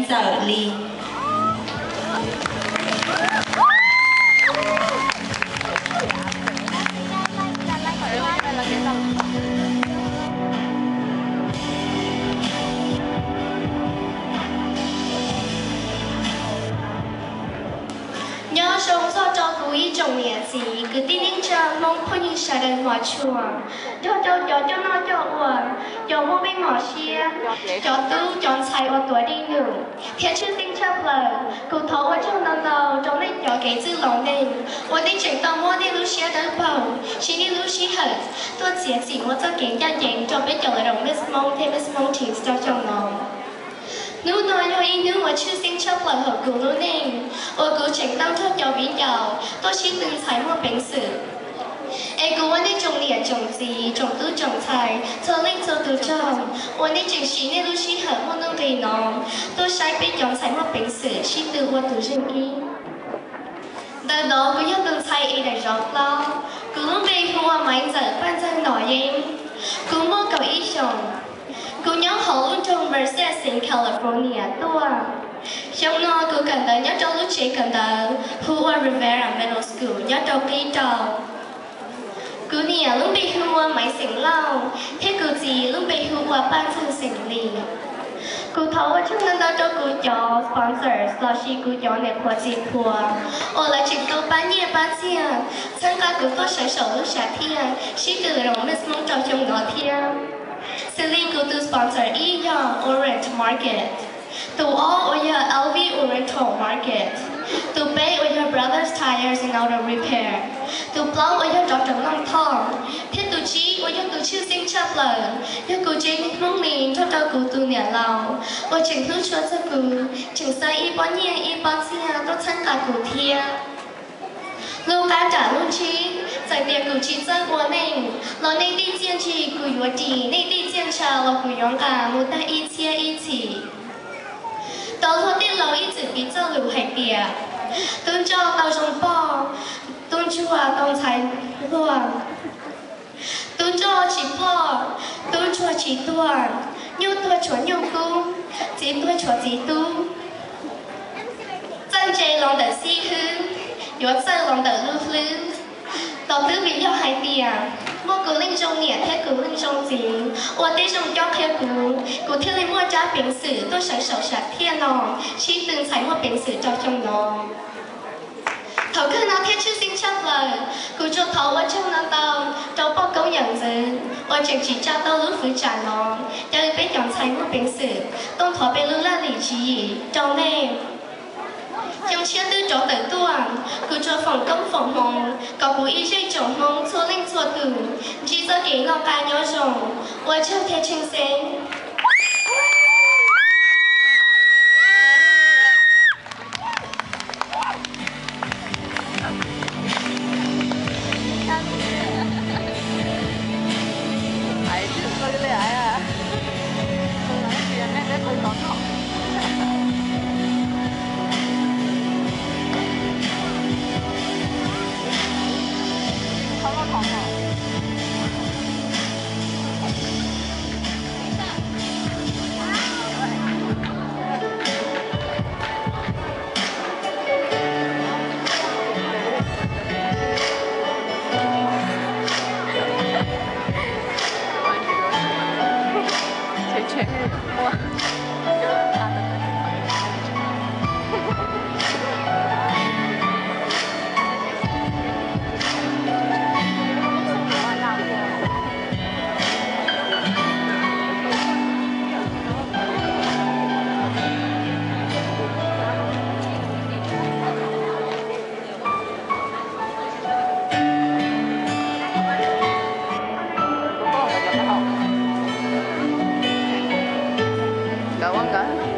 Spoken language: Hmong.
txawm li. Nyob zoo txog rau kuv ib tsoom niam txiv kwv tij neej tsa Hmoob phooj ywg sawv daws hmov tshua, nrog rau cov coj noj coj ua, cov muaj meej mom siab, cov tub cov ntxhais uas tuav dej num, thiab tshwj xeeb tshaj plaws kuv thov ua tsaug ntau ntau rau nej cov kev txwj laus neeg uas nej tseem tau muab nej lub siab dawb paug siv nej lub sij hawm tuaj txiav txim muab txoj kev ncaj ncees rau peb cov Little Miss Hmoob thiab Miss Hmoob Teens rau xyoo no. Hnub no yog ib hnub uas tshwj xeeb tshaj plaws hauv kuv lub neej, uas kuv tseem tau nrog cov viv ncaus tuaj sib tw ntxhais muaj peev xwm. Es kuv ua nej tsoom niam tsoom txiv tsoom tub tsoom ntxhais txhua leej txhua tus tsaug uas nej tseem siv nej lub sij hawm muaj nuj nqis no tuaj saib peb cov ntxhais muaj peev xwm sib tw ua tus zeej ib. Ntawm no kuv yog tus ntxhais ib daim zov plaub, kuv lub npe hu ua Maiv Ntxawm Paj Ntxawg Nom Yeeb. Kuv muaj kaum ib xyoos. Kuv nyob hauv lub nroog Merced, xeev California tuaj. Xyoo no kuv kawm ntawv nyob rau lub tsev kawm ntawv hu ua Rivera Middle School nyob rau qib rau. Kuv niam lub npe hu ua Maiv xeem Lauj, thiab kuv txiv lub npe hu ua Paj Ntxawg xeem Lis. Kuv thov ua tsaug ntau ntau rau kuv cov sponsors lossis kuv cov niam qhuav txiv qhuav uas lawv tseem tau pab nyiaj pab txiag txhawb nqa kuv tuaj sawv saum lub sam thiaj sib tw Little Miss Hmoob rau xyoo no thiab. Xws li kuv tus sponsor ib yog Orange Market, tus ob uas yog L V Oriental Market, tus peb uas yog Brothers Tires and Auto Repair, tus plaub uas yog Doctor Nooj Thoj, thiab tus tsib uas yog tus tshwj xeeb tshaj plaws yog kuv tsev neeg Hmoob Lis nrog rau kuv tus niam laus uas tseem hlub tshua txog kuv, tseem xa ib pob nyiaj ib pob txiag tuaj txhawb nqa kuv thiab. Lub qab nram lub ntsib, txawm tias kuv tsis txawj ua neej los nej tej txiaj ntsig kuv yuav ris, nej tej txiaj ntsha los kuv yuav nqa mus tag ib txhiab ib txhis. Tau luag tej laus ib txwm piv txoj lus hais tias, tub ntsoj tau zoo poj, tub ntsuag tau ntxhais luag. Tub ntsoj tsis poj, tub ntsuag tsis tuag, nyuj tuag tshuav nyuj kub, txiv tuag tshuav txiv tub. Txawj ntse los ntawm xib hwb, yuav txawj los ntawm lub hlwb. Tos twb vim yog hais tias muaj kuv leej zoo niam thiab kuv leej zoo txiv ua tej zoo cob qhia kuv, kuv thiaj li muaj rab peev xwm tuaj sawv saum sam thiaj no sib tw ntxhais muaj peev xwm rau xyoo no. Thaum kawg no thiab tshwj xeeb tshaj plaws, kuv tsuas thov ua tsaug ntau ntau rau poj koob yawm ntxwv uas tseem tsim tsa tau lub fwv tsam no, caw peb cov ntxhais muaj peev xwm tuaj thov peb lub laj lim tswv yim rau nej. Xyoo tshiab twb rov tawm tuaj, kuv tsuas foom koob foom hmoov kom kuv ib zej tsoom Hmoob txhua leej txhua tus ntsib txoj kev noj qab nyob zoo. Ua tsaug thiab tshwj xeeb. Nkawd ua nkawd.